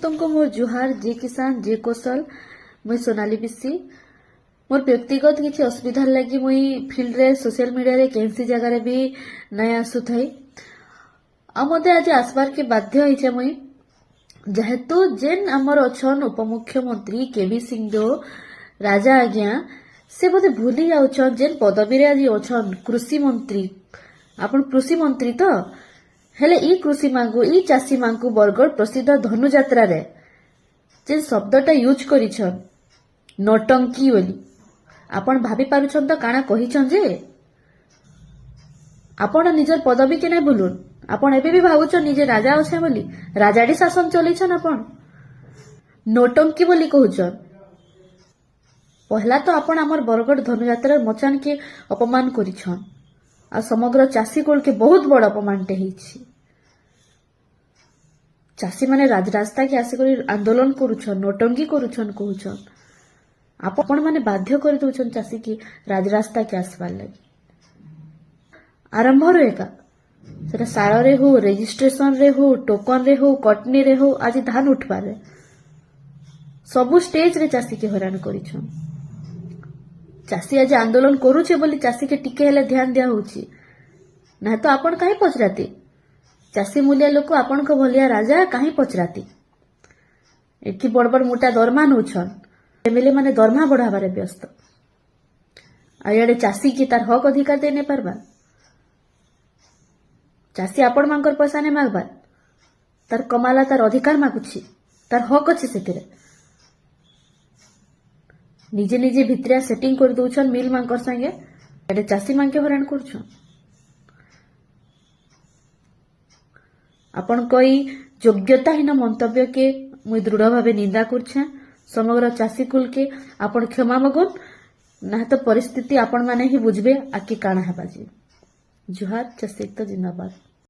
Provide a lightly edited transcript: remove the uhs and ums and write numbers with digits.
ସମସ୍ତଙ୍କୁ ମୋର ଜୁହାର, ଜୟ କିଷାନ, ଜୟ କୋଶଲ। ମୁଇଁ ସୋନାଲି ବିଶି। ମୋର ବ୍ୟକ୍ତିଗତ କିଛି ଅସୁବିଧାର ଲାଗି ମୁଇଁ ଫିଲ୍ଡରେ, ସୋସିଆଲ ମିଡିଆରେ କେନ୍ସି ଜାଗାରେ ବି ନାଇଁ ଆସୁଥାଇ। ଆଉ ମତେ ଆଜି ଆସବାରକେ ବାଧ୍ୟ ହେଇଛେ ମୁଇଁ, ଯେହେତୁ ଯେନ୍ ଆମର ଅଛନ୍ ଉପମୁଖ୍ୟମନ୍ତ୍ରୀ କେଭି ସିଂଦେଓ ରାଜା ଆଜ୍ଞା, ସେ ବୋଧେ ଭୁଲି ଯାଉଛନ୍ ଯେନ୍ ପଦବୀରେ ଆଜି ଅଛନ୍, କୃଷି ମନ୍ତ୍ରୀ। ଆପଣ କୃଷି ମନ୍ତ୍ରୀ ତ, ହେଲେ ଇ କୃଷିମାନଙ୍କୁ, ଇ ଚାଷୀମାନଙ୍କୁ ବରଗଡ଼ ପ୍ରସିଦ୍ଧ ଧନୁଯାତ୍ରାରେ ଯେନ୍ ଶବ୍ଦଟା ୟୁଜ୍ କରିଛନ୍, ନଟଙ୍କି ବୋଲି, ଆପଣ ଭାବି ପାରୁଛନ୍ ତ କାଣା କହିଛନ୍ ଯେ? ଆପଣ ନିଜର ପଦବୀ କେ ନାଇଁ ଭୁଲୁନ୍। ଆପଣ ଏବେ ବି ଭାବୁଛନ୍ ନିଜେ ରାଜା ଅଛେ ବୋଲି, ରାଜାଟି ଶାସନ ଚଲେଇଛନ୍। ଆପଣ ନୋଟଙ୍କି ବୋଲି କହୁଛନ୍। ପହଲା ତ ଆପଣ ଆମର ବରଗଡ଼ ଧନୁଯାତ୍ରାର ମଚାନକେ ଅପମାନ କରିଛନ୍ ଆଉ ସମଗ୍ର ଚାଷୀ କୁଳକେ ବହୁତ ବଡ ଅପମାନଟେ ହେଇଛି। ଚାଷୀମାନେ ରାଜରାସ୍ତାକେ ଆସିକରି ଆନ୍ଦୋଳନ କରୁଛନ୍, ନୋଟଙ୍କି କରୁଛନ୍ କହୁଛନ୍। ଆପଣ ମାନେ ବାଧ୍ୟ କରିଦଉଛନ୍ ଚାଷୀକି ରାଜରାସ୍ତାକେ ଆସିବାର ଲାଗି। ଆରମ୍ଭରୁ ଏକା ସେଟା ସାରରେ ହଉ, ରେଜିଷ୍ଟ୍ରେସନରେ ହଉ, ଟୋକନରେ ହଉ, କଟନୀରେ ହଉ, ଆଜି ଧାନ ଉଠବାରେ, ସବୁ ଷ୍ଟେଜରେ ଚାଷୀକି ହଇରାଣ କରିଛନ୍। ଚାଷୀ ଆଜି ଆନ୍ଦୋଳନ କରୁଛେ ବୋଲି ଚାଷୀକେ ଟିକେ ହେଲେ ଧ୍ୟାନ ଦିଆ ହଉଛି, ନା ତ ଆପଣ କାହିଁ ପଚରାତି? ଚାଷୀ ମୂଲିଆ ଲୋକ ଆପଣଙ୍କ ଭଳିଆ ରାଜା କାହିଁ ପଚରାତି? ଏଠି ବଡ ବଡ ମୋଟା ଦରମା ନଉଛନ୍, ଏମଏଲଏ ମାନେ ଦରମା ବଢାବାରେ ବ୍ୟସ୍ତ, ଆଉ ଇଆଡେ ଚାଷୀ କି ତାର ହକ ଅଧିକାର ଦେଇ ନାଇଁ ପାରବା। ଚାଷୀ ଆପଣ ମାନଙ୍କର ପଇସା ନାଇଁ ମାଗବାର, ତାର କମାଲା ତାର ଅଧିକାର ମାଗୁଛି, ତାର ହକ ଅଛି ସେଥିରେ। ନିଜେ ନିଜେ ଭିତରିଆ ସେଟିଂ କରି ଦଉଛନ୍ ମିଲ୍ ମାନଙ୍କର ସାଙ୍ଗେ, ଏଟେ ଚାଷୀ ମାନକେ ହଇରାଣ କରୁଛନ୍। ଆପଣଙ୍କ ଏଇ ଯୋଗ୍ୟତାହୀନ ମନ୍ତବ୍ୟକେ ମୁଇଁ ଦୃଢ଼ ଭାବେ ନିନ୍ଦା କରୁଛେଁ। ସମଗ୍ର ଚାଷୀ କୁଲକେ ଆପଣ କ୍ଷମା ମଗୁନ୍, ନା ତ ପରିସ୍ଥିତି ଆପଣ ମାନେ ହିଁ ବୁଝବେ ଆଗକେ କାଣା ହେବା ଯେ। ଜୁହାର, ଚାଷୀ ଏକତା ଜିନ୍ଦାବାଦ।